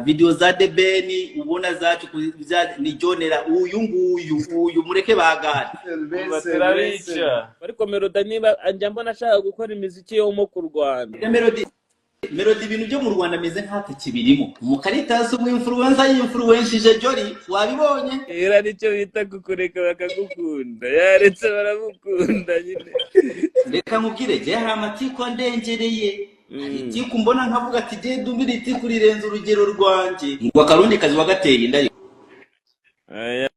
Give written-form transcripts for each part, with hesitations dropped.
Video za The Ben ubona zacu ni Jonera uyu nguyu, uyu mureke bagane. Umva, Serivisi. turabica. Ariko Melody, niba njya mbona ashaka gukora imiziki yo mu ku Rwanda. Ya Melody, Melody ibintu byo mu Rwanda ameze nk'atakibirimo. Umukaritasi, umwinfluencer yinfluenshije Jolly, wabibonye? Era nicyo bita kukureka bakagukunda. Yaretse baramukunda nyine. Reka nkubwire, jye hari amatiku andengereye. Hari itiku mbona nkavuga ati: "Jye dumira itiku rirenze urugero rwanjye." Ngo akarundi kazi wagateye inda yo? Aya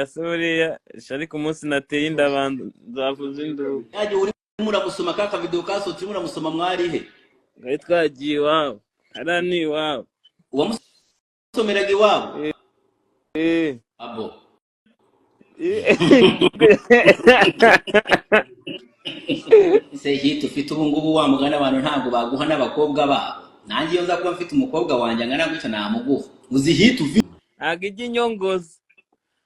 se buriya, ariko umunsi nateye inda abantu nzavuza induru. Yagiye urimo uramusoma, ka kavideo kasohotse urimo uramusoma, mwarihe? Twari twagiye iwabo, hariya ni iwabo. Uwamusomeraga iwabo? Eh. Abo. Se hit ufite ubu ngubu, wa mugani, abantu ntabwo baguha n'abakobwa babo. Nanjye iyo nza kuba mfite umukobwa wanjye angana gutya, namuguha. Uzi hit ufite? Ntabwo ijya inyongoza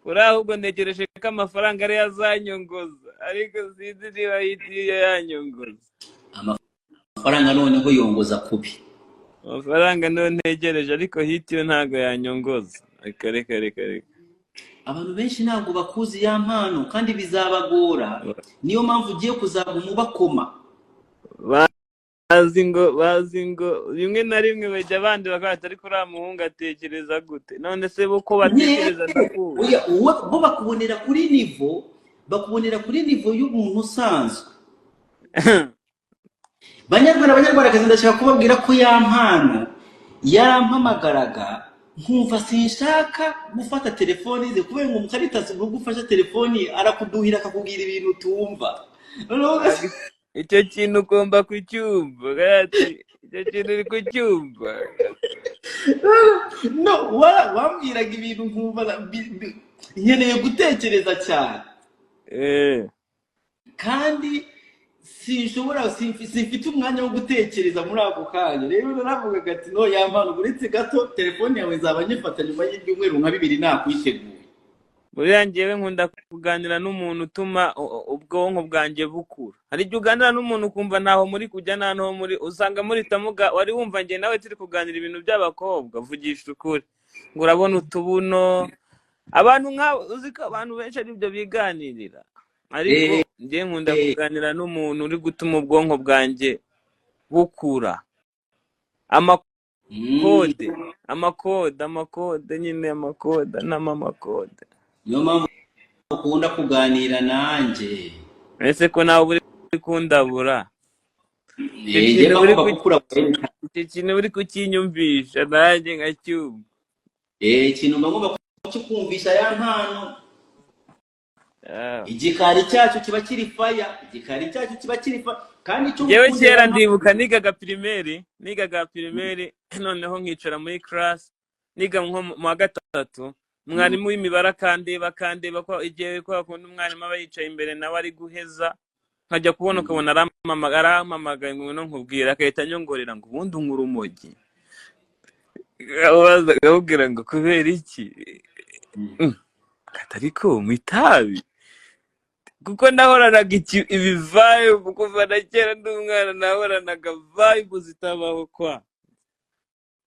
uriya, ahubwo ntegereje ko amafaranga ariyo azanyongoza, ariko sinzi niba iyo yanyongoza. Amafaranga noneho yongoza kubi. Amafaranga niyo ntegereje, ariko hit yo ntabwo yanyongoza. Reka, reka, reka, reka. Abantu benshi ntabwo bakuzi ya mpano, kandi bizabagora. Niyo mpamvu ugiye kuzaguma ubakoma. Bazi ngo rimwe na rimwe bajya abandi bakabaza: "Ariko uriya muhungu atekereza gute?" None se bo ko batekereza ndakuzi? Oya, bo bakubonera kuri niveau, bakubonera kuri niveau y'umuntu usanzwe. Banyarwanda, banyarwandakazi, ndashaka kubabwira ko ya mpano yarampamagaraga nkumva sinshaka gufata telefoni ze, kubera ngo umukaritasi ubwo ufashe telefoni arakuduhira, akakubwira ibintu utumva. Noneho Icyo kintu ugomba kucyumva. Ati: "Icyo kintu uri kucyumva?" No, wambwiraga ibintu nkumva nkeneye gutekereza cyane. Kandi sinshobora, simfite umwanya wo gutekereza muri ako kanya. Rero naravugaga ati: "No, ya mpano, uretse gato, telefone yawe nzaba nyifata nyuma y'ibyumweru nka 2 nakwiteguye." Buriya njyewe nkunda kuganira n'umuntu utuma ubwonko bwanjye bukura. Hari igihe uganira n'umuntu ukumva ntaho muri kujya, nta n'aho muri, usanga murita muga. Wari wumva njye nawe turi kuganira ibintu by'abakobwa? Vugisha ukuri, ngo urabona utubuno, abantu nk'abo. Uzi ko abantu benshi ari byo biganirira, ariko njye nkunda kuganira n'umuntu uri gutuma ubwonko bwanjye bukura. Amakode, amakode, amakode nyine, amakode n'amamakode. Niyo mpamvu ukunda kuganira nanjye. Ese ko nawe uri kundabura icyo Njye kintu mba uri ngomba gukura. Icyo kintu uri kukinyumvisha nanjye nkacyumva. Ikintu mba ngomba kukikumvisha, ya mpano. Ah. Igikari cyacu kiba kiri faya, igikari cyacu kiba kiri faya, kandi icyo Njyewe ngukundira kera nka ndibuka nigaga primaire, noneho nkicara muri class, niga nko mu wa gatatu, mwarimu w'imibare akandeba, ko igihe ko akunda umwarimu aba yicaye imbere nawe ari guheza, nkajya kubona ukabona arampamagaye ngo ngwino nkubwire, agahita anyongorera ngo: "Ubundi unywa urumogi?" Akabwira ngo: "Kubera iki?" Ati: "Ariko mu itabi." Kuko nahoranaga ibi vibe kuva na kera ndi umwana, nahoranaga vibe zitabaho kwa.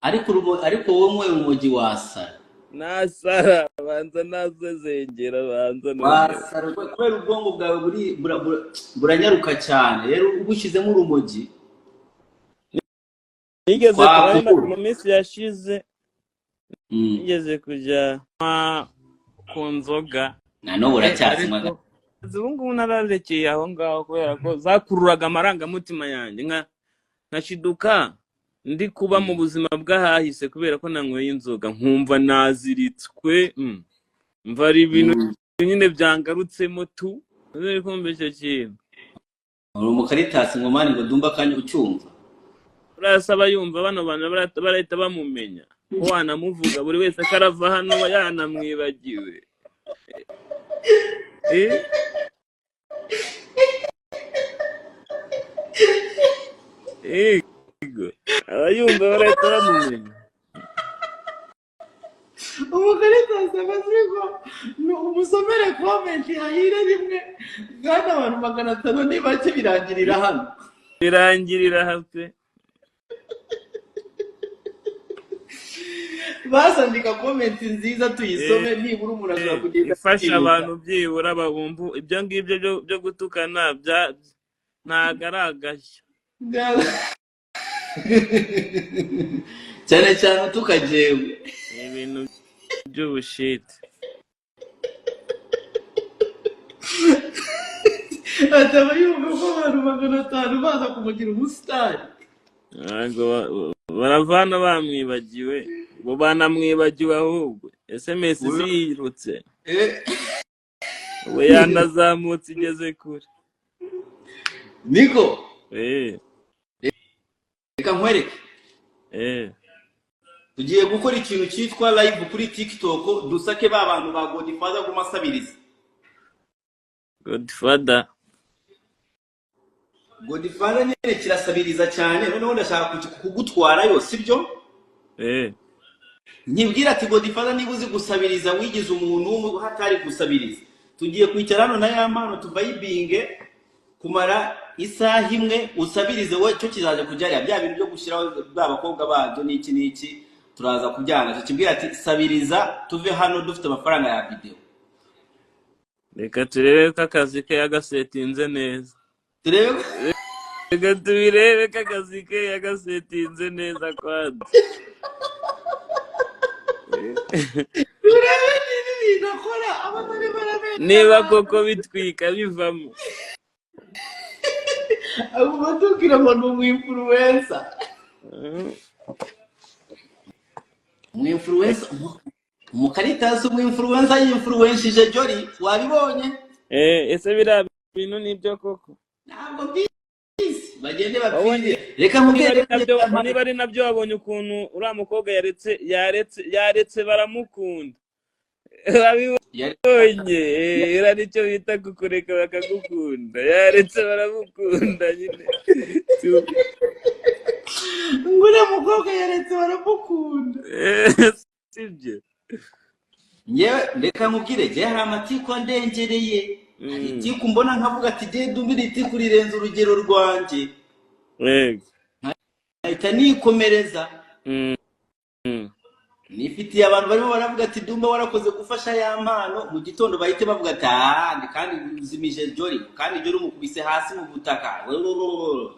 Ariko wowe unyweye urumogi wasara. Nasara, banza nasezengera, banza nongera. Wasara kubera ubwonko bwawe buranyaruka cyane. Rero ubushyizemo urumogi Nigeze twakukura. Mu minsi yashize nigeze kujya ku nzoga. Na n'ubu uracyasinywa? Ariko ubu ngubu nararekeye aho ngaho, kubera ko zakururaga amarangamutima yanjye, nkashiduka ndi kuba mu buzima bw'ahahise kubera ko nanyweye inzoga, nkumva naziritswe, mva ari ibintu nyine byangarutsemo tu. Uri kumva icyo kintu? Uri umukaritasi ngo mani ngo dumba akanya ucyumva. Urasaba yumva bano bantu barahita bamumenya ko wanamuvuga, buri wese ko arava hano yanamwibagiwe. Eh? Yego, abayumva barahita bamumenya. Umukaritasi amaze ngo ni umusomere comment hahire rimwe, kandi abantu 500 ni bake, birangirira hano. Birangirira hape. Basandika comment nziza tuyisome, nibura umuntu ashobora kugenda Ifasha akibuka. abantu byibura babumva ibyo ngibyo byo gutukana bya ntago ari agashya. Cyane cyane utuka jewe. Ni ibintu by'ubushiti. Ataba yumva ko abantu 500 baza kumugira umusitari. Ntabwo baravana bamwibagiwe, ngo banamwibagiwe ahubwo SMS zirutse. Ubu yanazamutse igeze kure. Niko. Reka nkwereke. Tugiye gukora ikintu cyitwa live kuri TikTok, dusake ba bantu ba Godfather guma asabiriza. Godfather. Godfather nyine kirasabiriza cyane, noneho ndashaka kugutwarayo, sibyo? Nkibwira ati Godfather, niba uzi gusabiriza, wigize umuntu hatari gusabiriza, tugiye kwicara hano na ya mpano tuvayibinge kumara isaha imwe, usabirize wowe. Cyo kizaje kujya bya bintu byo gushyiraho ba bakobwa babyo n'iki n'iki, turaza kubyanga. Tukibwira ati sabiriza, tuve hano dufite amafaranga ya video. Reka turebe ko akazi ke yagasetinze neza. Turebe. Reka tubirebe ko akazi ke yagasetinze neza kwanza. Turebe niba ibintu akora aba atari barabeshya niba abantu. Koko bitwika bivamo. Aguma atubwira ngo ni umwinfluencer. Umwinfluencer umukaritasi, umwinfluencer yinfluenshije Jolly, wabibonye? Ese biriya bintu nibyo koko? Ntabwo mbizi, bagende Wabonye bapfire. Reka niba nkubwire ari rero nabyo njye. Niba ari nabyo, wabonye ukuntu uriya mukobwa yaretse yaretse yaretse baramukunda, wabibonye? Iriya nicyo bita kukureka bakagukunda. Yaretse baramukunda nyine. Ngo uriya mukobwa yaretse baramukunda. Sibyo? Ngewe reka nkubwire, njyewe hari amatiku andengereye, hari itiku mbona nkavuga ati jye ndumva itiku rirenze urugero rwanjye, nkahita nikomereza. Nifitiye abantu barimo baravuga ati Dumba warakoze gufasha ya mpano, mu gitondo bahite bavuga ati ah, kandi uzimije Jolly, kandi Jolly umukubise hasi mu butaka. Ibyo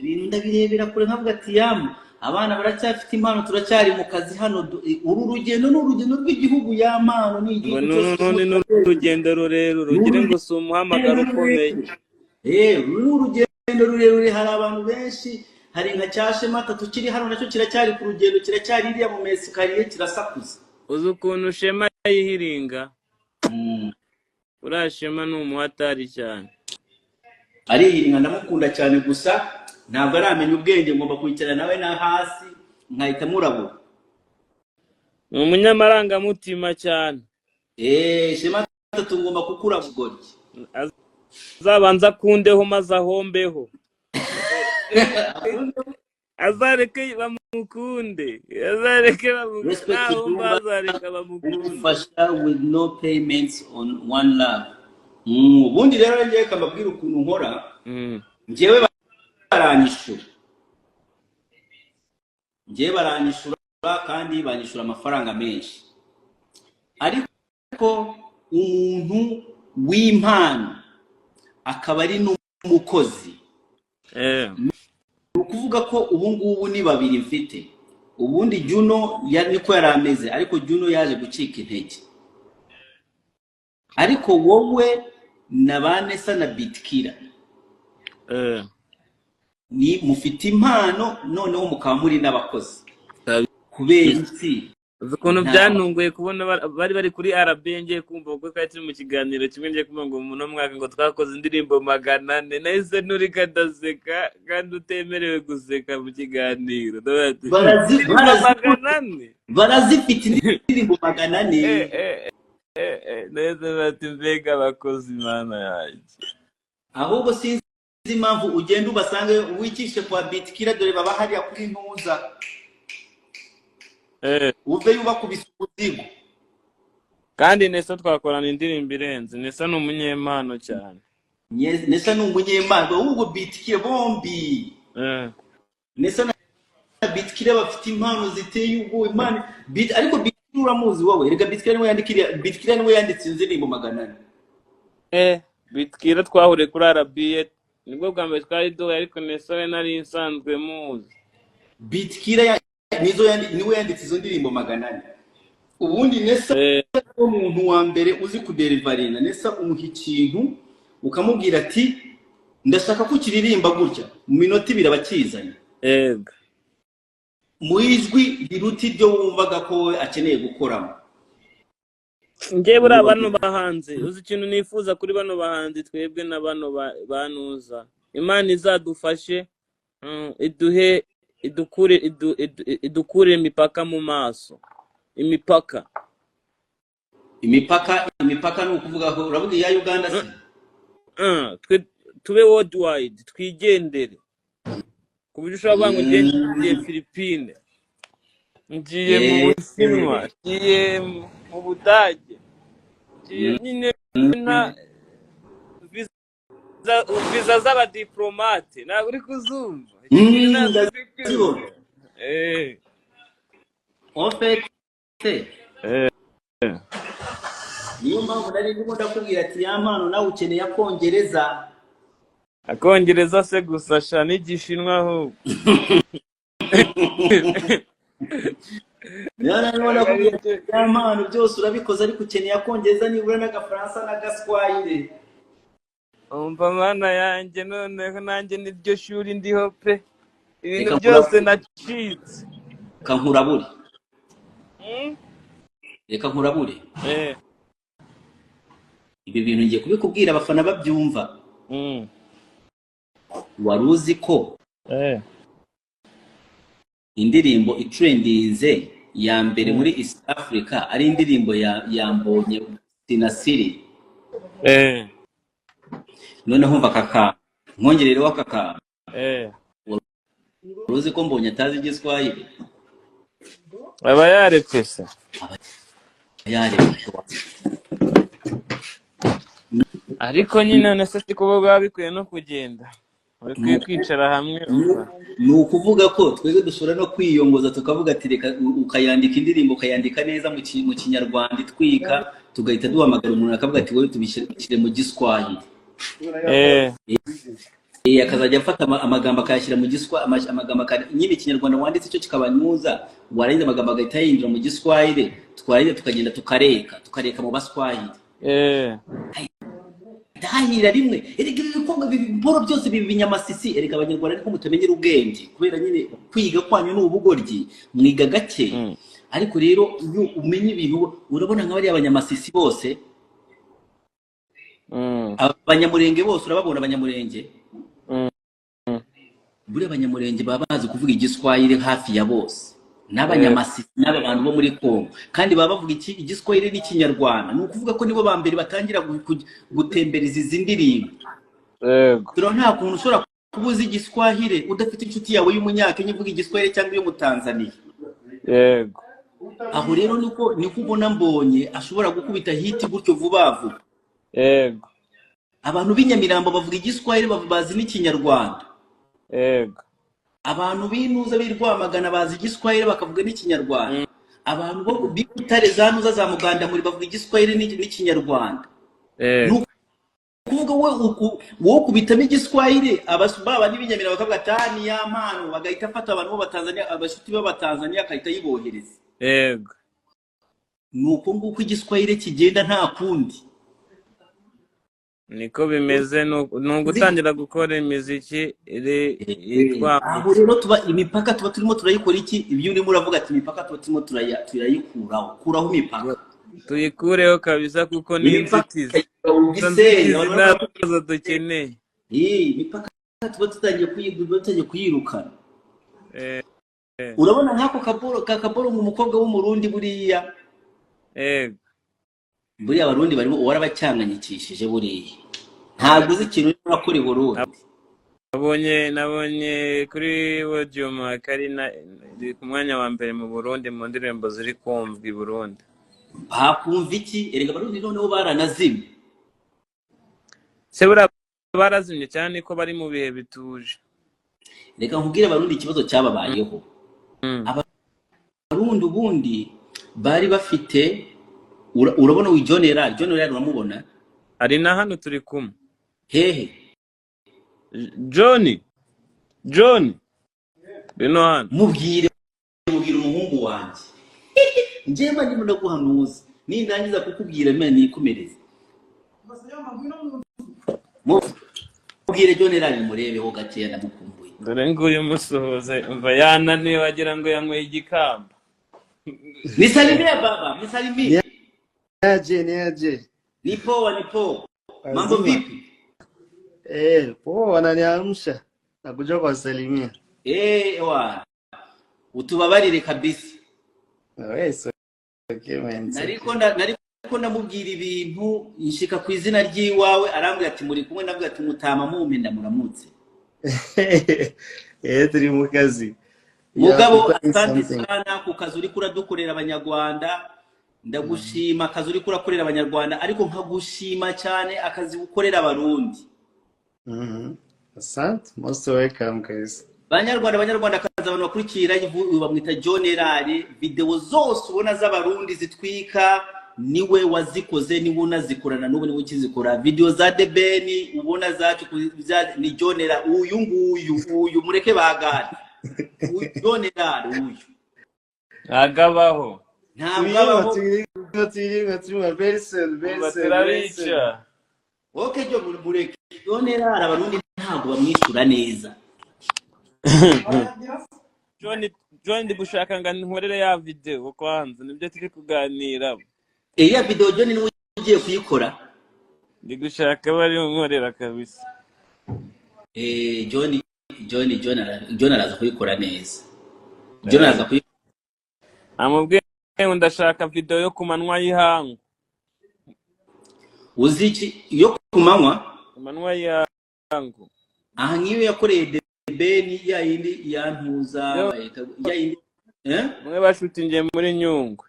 bintu ndabirebera kure nkavuga ati yamu abana baracyafite impano, turacyari mu kazi hano. Uru rugendo ni urugendo rw'igihugu, ya mpano ni Ngo igihugu cyose none turimo ni turatera. urugendo rurerure. Ni ugire ngo si umuhamagaro urugendo ukomeye. rurerure. Uru ni urugendo rurerure, hari abantu benshi, hari nka cya Shema tukiri hano nacyo kiracyari ku rugendo, kiracyari iriya mu mesikariye kirasakuza. Uzi ukuntu Shema yihiringa? Uriya Shema ni umuhatari cyane. Arihiringa, ndamukunda cyane, gusa ntabwo aramenya ubwenge, ngomba kwicara nawe na hasi nkahita murabura. Ni umunyamarangamutima cyane. Shema tatu ngomba kukura bugoryi. Azabanza akundeho maze ahombeho, azareke bamukunde, azareke bamukunde. Respect to Nahomba Dumba azareka bamukunde. Ufasha with no payments on one love. Ubundi rero ngewe kambabwira ukuntu nkora. Njyewe baranyishura, njyewe baranyishura kandi banyishura amafaranga menshi, ariko umuntu w'impano akaba ari n'umukozi, ni ukuvuga ko ubu ngubu ni babiri mfite. Ubundi Juno niko yari ameze, ariko Juno yaje gucika intege, ariko wowe na ba Nessa na Bitkira ni mufite impano, noneho mukaba muri n'abakozi. Kubera iki? Uzi ukuntu Nta byantunguye kubona bari bari kuri RB, ngiye kumva kuko twari turi mu kiganiro kimwe, ngiye kumva ngo muno mwaka ngo twakoze indirimbo 400, nahise nurika ndaseka kandi utemerewe guseka mu kiganiro. Ndavuga ati, indirimbo 400? Barazifite indirimbo 400. Nahise bati mbega abakozi, Imana yanjye! Ahubwo sinzi impamvu ugenda ubasange wikishe kwa Bitkira, dore baba hariya kuri ntuza, uveyo ubakubise umuzigo. Kandi Nessa twakorana indirimbo irenze. Nessa ni umunyempano cyane. Nessa ni umunyempano, ahubwo Bitkira bombi. Nessa na Bitkira bafite impano ziteye ubwoba. Impano ariko Bitkira uramuzi wowe? Reka, Bitkira niwe yandika iriya, Bitkira niwe yanditse indirimbo 400. Eh, Bitwira twahuriye kuri RBA, nibwo bwa mbere twari duhuye, ariko Nesa we nari nsanzwe muzi. Bitkira niwe yanditse izo ndirimbo 400. Ubundi Nesa niwo muntu wa mbere uzi kuderivaringa. Nesa umuha ikintu ukamubwira ati: "Ndashaka ko ukiririmba gutya," mu minota 2 aba akizanye mu ijwi riruta iryo wumvaga ko we akeneye gukoramo. Njye buriya bano bahanzi, uzi ikintu nifuza kuri bano bahanzi, twebwe na bano banuza, Imana izadufashe, iduhe idukure idukure imipaka mu maso, imipaka. Imipaka, imipaka ni ukuvuga ko uravuga iya Uganda se? Twe tube worldwide, twigendere ku buryo ushobora kuvuga ngo ngiye Philippine, ngiye mu Bushinwa, ngiye mu Budage, ngiye nyine nta viza z'abadiplomate, ntabwo uri kuzumva icyo kintu? Ntabwo uri kucyumva. Ndazibona. En fait, niyo mpamvu nari ndimo ndakubwira ati: "Ya mpano nawe ukeneye akongereza." Akongereza se gusa sha, n'igishinwa ahubwo. Niyo narimo Ntabwo ari ndakubwira ati: byo. "Ya mpano, byose urabikoze, ariko ukeneye akongereza nibura n'agafaransa n'agaswahili." Umva mana yanjye, noneho nanjye niryo shuri ndiho pe, ibintu Reka byose nkurabure. nacitse. Reka nkurabure. Reka nkurabure. Ibi bintu ngiye kubikubwira abafana babyumva. Wari uzi ko indirimbo itrendinze ya mbere muri East Africa ari indirimbo ya Mbonye Sinasiri? Noneho umva aka kantu, nkongerereho aka kantu. Wari uzi ko Mbonye atazi igiswahili? Aba yarepese. Aba yarepese. Ariko nyine none se siko biba bikwiye no kugenda, bikwiye kwicara hamwe, umva. Ni ukuvuga ko twebwe dushobora no kwiyongoza tukavuga ati: "Reka," ukayandika indirimbo, ukayandika neza mu Kinyarwanda itwika, tugahita duhamagara umuntu akavuga ati: "Wowe tubishyire mu Giswahili." Akazajya afata amagambo akayashyira mu amagambo nyine Ikinyarwanda wanditse cyo kikabanyuza, warangiza amagambo agahita yayinjira mu Giswahili, twarangiza tukagenda tukareka mu Baswahili. Ndahahira rimwe. Erega ibi bikorwa, ibi biporo byose, biba ibinyamasisi. Erega Abanyarwanda niko mutamenyera ubwenge, kubera nyine kwiga kwanyu ni ubugoryi, mwiga gake. Ariko rero iyo umenya ibintu, urabona nka bariya abanyamasisi bose, abanyamurenge bose, urababona abanyamurenge? Buriya abanyamurenge baba bazi kuvuga Igiswahili hafi ya bose, n'abanyamasisi n'aba bantu bo muri Congo, kandi baba bavuga iki? Igiswahili n'Ikinyarwanda. Ni ukuvuga ko nibo ba mbere batangira gutembereza izi ndirimbo. Dore nta kuntu ushobora kuba uzi Igiswahili udafite inshuti yawe y'umunyakenya ivuga Igiswahili cyangwa iy'umutanzaniya. Aho rero niko ubona Mbonye ashobora gukubita hit gutyo vuba vuba. Abantu b'inyamirambo bavuga Igiswahili, bazi n'Ikinyarwanda. Abantu b'inuza b'i Rwamagana bazi Igiswahili, bakavuga n'Ikinyarwanda. Abantu bo b'i Butare, za Nuza, za Mugandamuri, bavuga Igiswahili n'Ikinyarwanda. Ni ukuvuga wowe ukubitamo Igiswahili, baba n'Ibinyamira bakavuga ati: "Ah, ni ya mpano," bagahita afata abantu b'Abatanzania, abashuti b'Abatanzania, akahita ayibohereza. Ni uko nguko Igiswahili kigenda, nta kundi. Niko bimeze, ni ugutangira gukora imiziki iri Aho yitwambutse. Rero tuba imipaka tuba turimo turayikora iki? Ibyo urimo uravuga ati imipaka tuba turimo turayikuraho, kuraho imipaka. Tuyikureho kabisa, kuko ni Imipaka inzitizi. Izo ugisenya. nzitizi Abantu baravuga ntazo dukeneye. Imipaka tuba tuba tutangiye kuyirukana. Urabona nk'ako kaboro, ka kaboro, mu mukobwa w'Umurundi buriya. Buriya Abarundi barimo warabacyanganyikishije, buriya ntabwo uzi ikintu urimo urakora i Burundi. Nabonye kuri Audiomack ari na iri ku mwanya wa mbere mu Burundi mu ndirimbo ziri kumvwa i Burundi. Bakumva iki? Erega Abarundi noneho baranazimye. Se buriya barazimye cyane ko bari mu bihe bituje? Reka nkubwire, Abarundi ikibazo cyababayeho. Abarundi ubundi bari bafite urabona uyu John Erard, John Erard uramubona? Ari na hano turi kumwe. Hehe? John, John, bino hano. Mubwire, mubwire umuhungu wanjye. Njyewe mba ndimo ndaguhanuza, nindangiza kukubwira mena nikomereze. Mubwire John Erard murebeho gakeya, ndamukumbuye. Dore nguyu, musuhuze. Umva, yananiwe, wagira ngo yanyweye igikamba. Nisalimie baba, nisalimie. Niaje, niaje. Ni poa, ni poa. Mambo Wazima. vipi? Eh, poa, wananiamsha. Nakuja kuwasalimia. Eh, wa utubabarire kabisa. Wewe, it's okay man, it's Nariko okay. nariko ndamubwira ibintu, nshika ku izina ry'iwawe, arambwira ati muri kumwe, ndavuga ati mutama mumpe ndamuramutse. Eh, turi mu kazi. We are Mugabo preparing asante something. sana ku kazi uriko uradukorera abanyarwanda. Ndagushima akazi uriko urakorera abanyarwanda, ariko nkagushima cyane akazi ukorera abarundi. Asante, most welcome guys. Banyarwanda, banyarwanda kazi, abantu bakurikira live, uyu bamwita John Erard. Video zose ubona z'abarundi zitwika niwe wazikoze, niwe unazikorana n'ubu, niwe ukizikora. Video za The Ben ubona zacu ni John Erard uyu nguyu. Uyu mureke bagane, uyu John Erard uyu. Ntabwo abaho. Ntabwo Tuyirimo, abaho. tuyirimo, tuyirimo, tuyirimo very soon, very Umva, soon, very soon. turabica. Okay, jo mureke John Erard, abarundi ntabwo bamwishyura neza. John, John, ndi gushaka ngo nkorere ya video kwanza, nibyo turi kuganira. Iriya video John niwe ugiye kuyikora. Ndi gushaka bari nkorera kabisa. Eh, John, John, John, John araza kuyikora neza. John araza kuyikora. Amubwiye ngo ndashaka video yo ku manywa y'ihangu. Uzi iki yo ku manywa? Ku manywa y'ihangu. Aha, nk'iyo yakoreye The Ben, ya yindi yantuza Yo. Bayita ya yindi, eh. Mwe bashutingiye muri Nyungwe.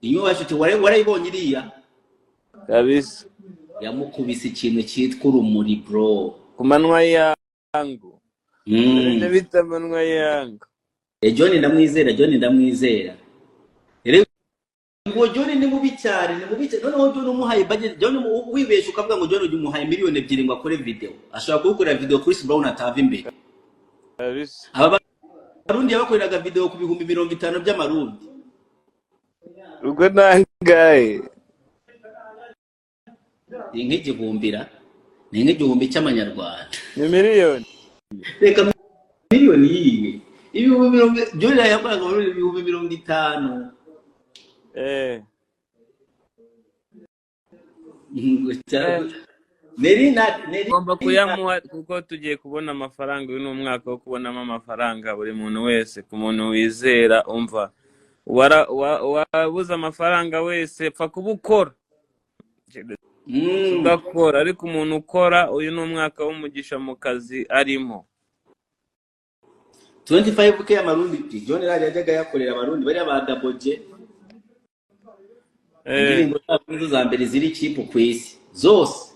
Iyo bashuti warayibonye iriya? Kabisa. Yamukubise ikintu cyitwa urumuri, bro. Ku manywa y'ihangu. Ibyo bita amanywa y'ihangu. Eh, John ndamwizera, John ndamwizera. Rero ngo John ni mubi cyane, ni mubi cyane. Noneho John umuhaye budget, John wibesha ukavuga ngo John umuhaye 2 miliyoni ngo akore video, ashobora kugukorera video Chris Brown atava imbere. Kabisa. Aba barundi yabakoreraga video ku 50,000 by'amarundi. Ubwo nangahe? Ni nk'igihumbira, ni nk'igihumbi cy'amanyarwanda. Ni miliyoni? Reka, miliyoni yiye ibihumbi mirongo, John yakoraga muri 50,000. Neri na Neri. Ugomba kuyamuha kuko tugiye kubona amafaranga. Uyu ni umwaka wo kubonamo amafaranga, buri muntu wese, ku muntu wizera. Umva, wabuze amafaranga wese, pfa kuba ukora, udakora, ariko umuntu ukora, uyu ni umwaka w'umugisha mu kazi arimo. 25K y'amarundi John Rari yajyaga yakorera abarundi bariya ba Daboje. Indirimbo zabo nizo za mbere ziri cheap ku isi zose.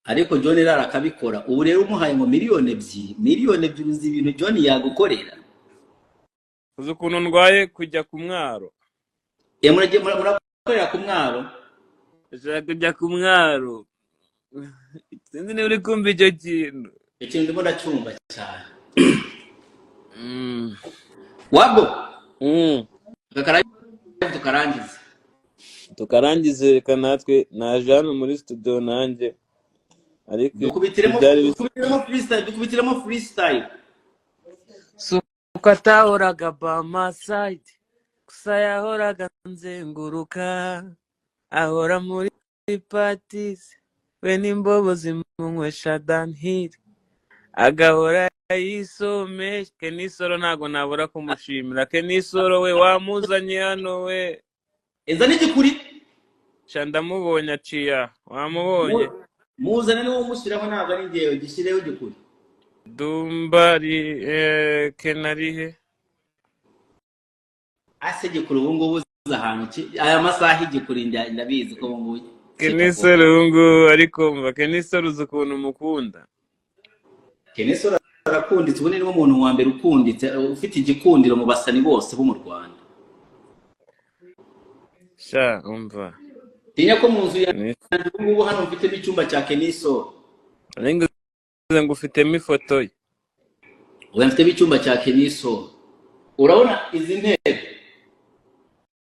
Ariko John Rari akabikora. Ubu rero umuhaye ngo 2 miliyoni, 2 miliyoni, uzi ibintu John yagukorera? Uzi ukuntu ndwaye kujya ku mwaro? Eh, muragiye murakorera ku mwaro? Ndashaka kujya ku mwaro, sinzi niba uri kumva icyo kintu. Ikintu ndimo ndacyumva cyane. Wabwo aka tukarangiza. Tukarangize, reka natwe naje hano muri studio nanjye, ariko Dukubitiremo. ibyari Dukubitiremo freestyle, dukubitiremo freestyle. Suko atahoraga by my side, gusa yahoraga nzenguruka, ahora muri parties, we n'imbobo zimunywesha downhill, agahora yisomesha. Kenisoro, ntabwo nabura kumushimira. Kenisoro we wamuzanye hano we. Eza n'igikuri. Sha, ndamubonye aciye aha, wamubonye? Muzane, niwo umushyiraho, ntabwo ari njyewe. Gishyireho igikuri. Dumbari, kenarihe? Ase gikuri ubu ngubu uzi ahantu aya masaha igikuri ndabizi ko ubu ngubu Kenisoro ubu ngubu, ariko mva, Kenisoro uzi ukuntu mukunda. Kenisoro. Arakunditse. Ubu ni niwe muntu wa mbere ukunditse, ufite igikundiro mu basani bose bo mu Rwanda. Sha, umva. Tinya ko mu nzu Ni- yanjye ubu ngubu hano mfitemo icyumba cya Kenny Sol. Nari ngo ufitemo ifoto ye. Ubu mfitemo icyumba cya Kenny Sol. Urabona izi ntebe?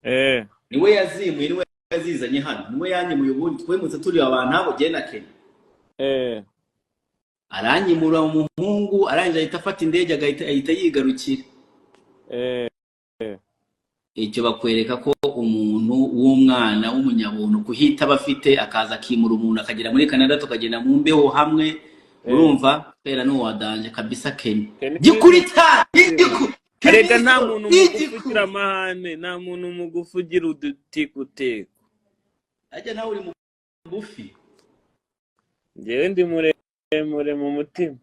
Eh. Niwe yazimuye, niwe yazizanye hano, niwe yanyimuye. Ubundi twimutse turi abantu abo jye na Kenny. Aranyimura umuhungu, arangije ahita afata indege, agahita ahita yigarukira. Icyo bakwereka ko umuntu w'umwana w'umunyabuntu kuhita aba afite, akaza akimura umuntu akagera muri Canada, tukagenda mu mbeho hamwe. Urumva pera ni uwadanje kabisa, Kenny. Kenny. Gikurita igiku. Erega Kenny nta Sol muntu mugufi igiku. ugira amahane, nta muntu mugufi ugira udutikuteko. Ajya nawe uri mugufi. Njyewe ndi muremure mu mutima.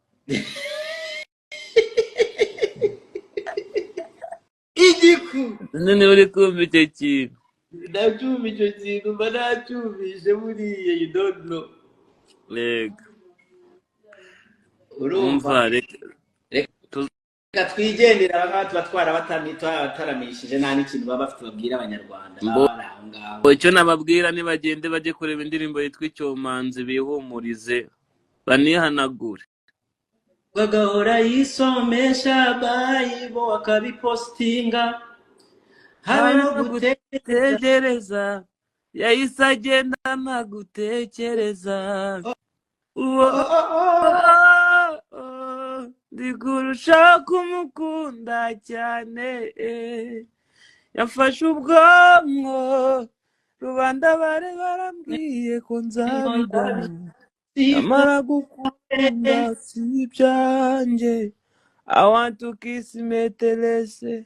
Igiku. None uri kumva icyo kintu? Ndacyumva icyo kintu, mba nacyumvise buriya, you don't know. Yego. Urumva? Umva, reka Reka twigendera. Aba ngaba tuba twarabataramishije, nta n'ikintu baba bafite babwira Abanyarwanda Mbo baba bari aho ngaho. Icyo nababwira, nibagende bajye kureba indirimbo yitwa Icyomanzi, bihumurize, banihanagure. Bagahora yisomesha bayibo, akabipositinga habe habe no no gutekereza. Gutegereza yahise agenda nta gutekereza uwo. Oh. Ndi kurushaho kumukunda cyane. Yafashe ubwonko, rubanda bari barambwiye ko nzabigwamo, nyamara gukunda si ibyanjye. I want to kiss meterese,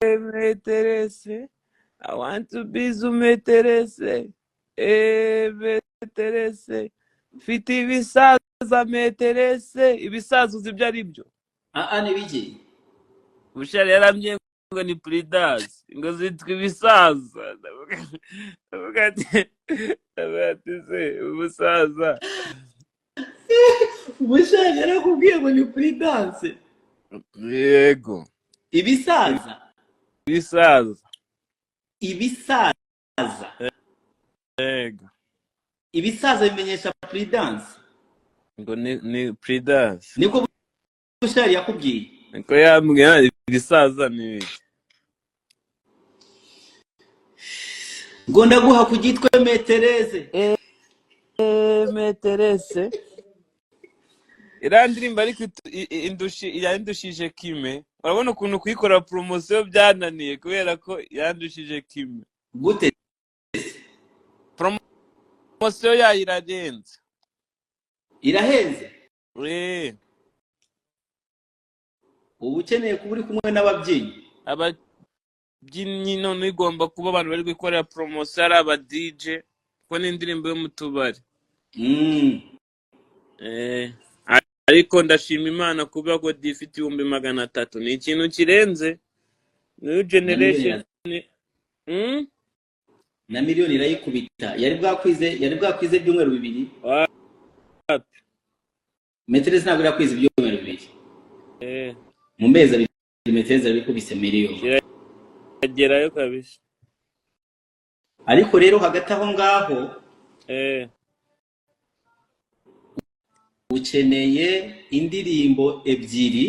meterese. I want to be meterese, meterese. Mfite ibisaza meterese. Ibisaza uzi ibyo ari byo? Ah, ni biki? Bushari yarambwiye ngo ni puridansi, ngo zitwa ibisaza. Ndavuga ati se umusaza. Ubushari yarakubwiye ngo ni puridanse? Yego. Ibisaza? Ibisaza. Ibisaza? Yego. Ibisaza bimenyesha puridanse? Ngo ni puridansi. Niko Bushari yakubwiye? Niko yambwiye, ibisaza ni ibiki. Ngo ndaguha ku gitwe metereze. Meterese. Iriya ndirimbo ariko yandushije kime. Urabona ukuntu kuyikora poromosiyo byananiye kubera ko yandushije kime. Gute? Poromosiyo yayo irarenze. Irahenze? Eh. Uba ukeneye kuba uri kumwe n'ababyinnyi. Ababyinnyi, none igomba kuba abantu bari gukorera poromosiyo ari aba DJ, kuko ni indirimbo yo mu tubari. Ariko ndashima Imana kuba ko ifite 300,000, ni ikintu kirenze new Na miliyoni. generation. Na miliyoni irayikubita. Yari bwakwize ibyumweru 2. Wapi. Metereze ntabwo irakwiza ibyumweru 2. Mu mezi 2 metereze yarabikubise miliyoni. Kiragerayo kabisa. Ariko rero hagati aho ngaho ukeneye indirimbo ebyiri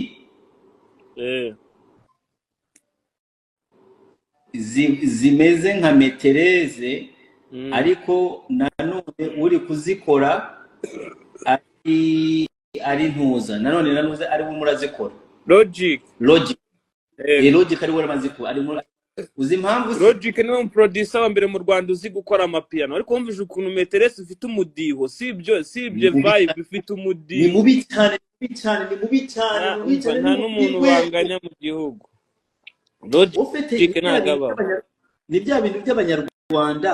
zimeze nka metereze, ariko nanone uri kuzikora ari ntuza, nanone nanuze ari we murazikora. Logic. Logic. Yego. Logic ari we urazikora, ari uzi impamvu se? Logic niwe muproducer wa mbere mu Rwanda uzi gukora amapiyano, ariko wumvise ukuntu meterese ufite umudiho? Si ibyo, si Ni ibyo. mubi Vibe cyane. ifite Ni umudiho. mubi cyane, ni mubi cyane, ni mubi cyane. Nta Ni mubi umva cyane. Nta Ni mubi. n'umuntu Rwego banganya mu gihugu. Ufite Logic ni bya ntabwo bintu abaho. ni bya bintu by'Abanyarwanda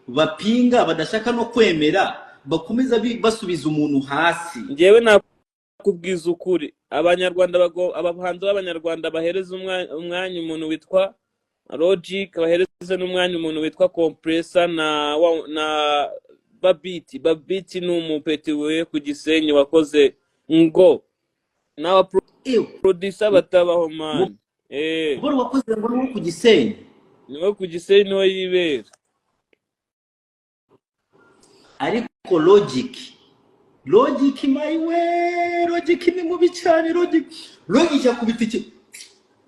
bapinga, badashaka no kwemera, bakomeza basubiza umuntu hasi. Njyewe nakubwiza ukuri, Abanyarwanda abahanzi b'Abanyarwanda bahereza umwanya umuntu witwa Logic, bahereze n'umwanya umuntu witwa Compressor na Babiti. Babiti ni umupeti we ku Gisenyi wakoze ngo N'aba Ewe, producer batabaho, man. Muboro wakoze ngo ni uwo ku Gisenyi? Niwe, ku Gisenyi niho yibera. Ariko Logic, my way, Logic ni mubi cyane. Logic yakubita iki?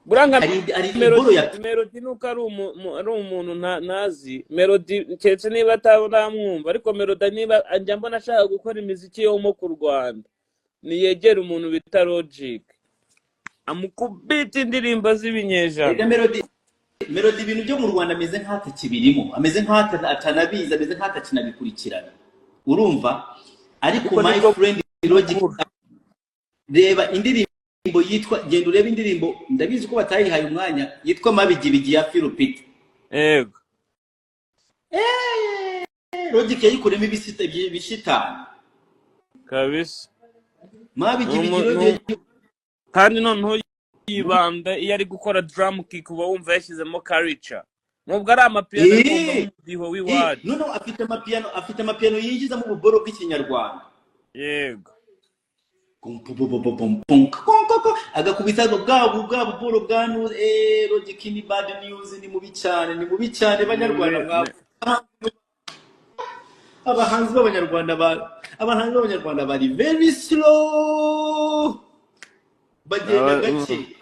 Buranga Hari iboro Melody. ya Melody nuko ari umuntu ntazi Melody, keretse niba ataramwumva. Ariko Melody, niba njya mbona ashaka gukora imiziki yo mu ku Rwanda, niyegere umuntu bita Logic, amukubita indirimbo z'ibinyejana. Erega Melody ibintu byo mu Rwanda ameze nk'atakibirimo, ameze nk'aho atanabizi, ameze nk'atakinabikurikirana, urumva? Ariko Ariko my nibwo friend Logic, bukura. reba indirimbo yitwa, genda urebe indirimbo, ndabizi ko batayihaye umwanya, yitwa Mabigibigi ya Phil Peter. Logic yayikoremo ibishitani. Kabisa. Mabigibigi. Logic. Kandi noneho yibanda iyo ari gukora drum kick, uba wumva yashyizemo culture, nubwo ari amapiano, ariko wumva nk'umudiho w'iwacu. Noneho afite amapiano yinjizamo ububoro bw'ikinyarwanda. Pum, pum, pum, pum, pum, pum, pum, pum, pum, agakubita bwa buboro bwa news. Logic ni bad news, ni mubi cyane, ni mubi cyane. Banyarwanda, mwa abahanzi b'abanyarwanda bari very slow, bagenda gake.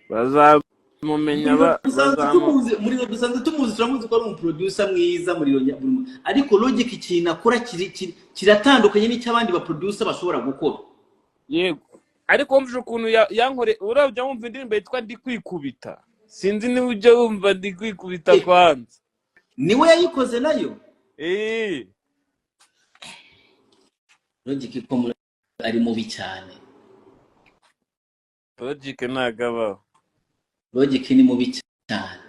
Bazamumenya. Muriro dusanzwe Bazamu tumuzi, Muriro dusanzwe tumuzi, turamuzi ko ari umuproducer mwiza, Muriro ariko Logic ikintu akora kiratandukanye n'icy'abandi baproducer bashobora gukora. Yego, ariko wumvise ukuntu yankore, urabya wumva indirimbo yitwa Ndi Kwikubita? Sinzi niba ujya wumva Ndi Kwikubita. Kwanza Niwe yayikoze nayo? Eh. Logic ko ari mubi cyane. Logic ntabwo abaho. Logic ni mubi cyane.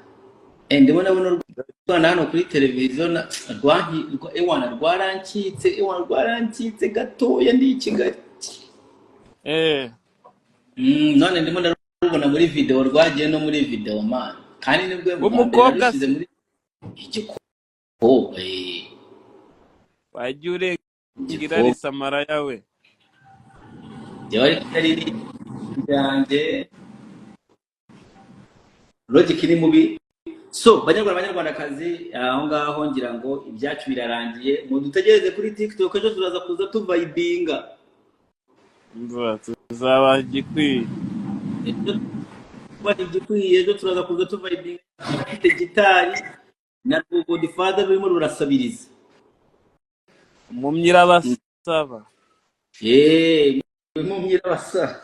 Ndimo ndabona u Rwanda hano kuri televiziyo ewana rwarancitse, ewana rwarancitse gatoya, ndi i Kigali. None ndimo ndarubona muri video, rwagiye no muri video, man, kandi nibwo bwa mbere W'umukobwa narushyize se? muri igikobwa. Wajya urenga Igikobwa. Irari Samaraya we. Njyewe ariko yari ryanjye. Logic ni mubi. So banyarwanda, banyarwandakazi, aho ngaho ngira ngo ibyacu birarangiye. Mudutegereze kuri TikTok, ejo turaza kuza tuvayibinga. Mva, tuzabaha igikwiye. Ejo tubaha igikwiye, ejo turaza kuza tuvayibinga, afite gitari na Godfather rurimo rurasabiriza. Umumyi irabasaba. Eee, mumyirabasa.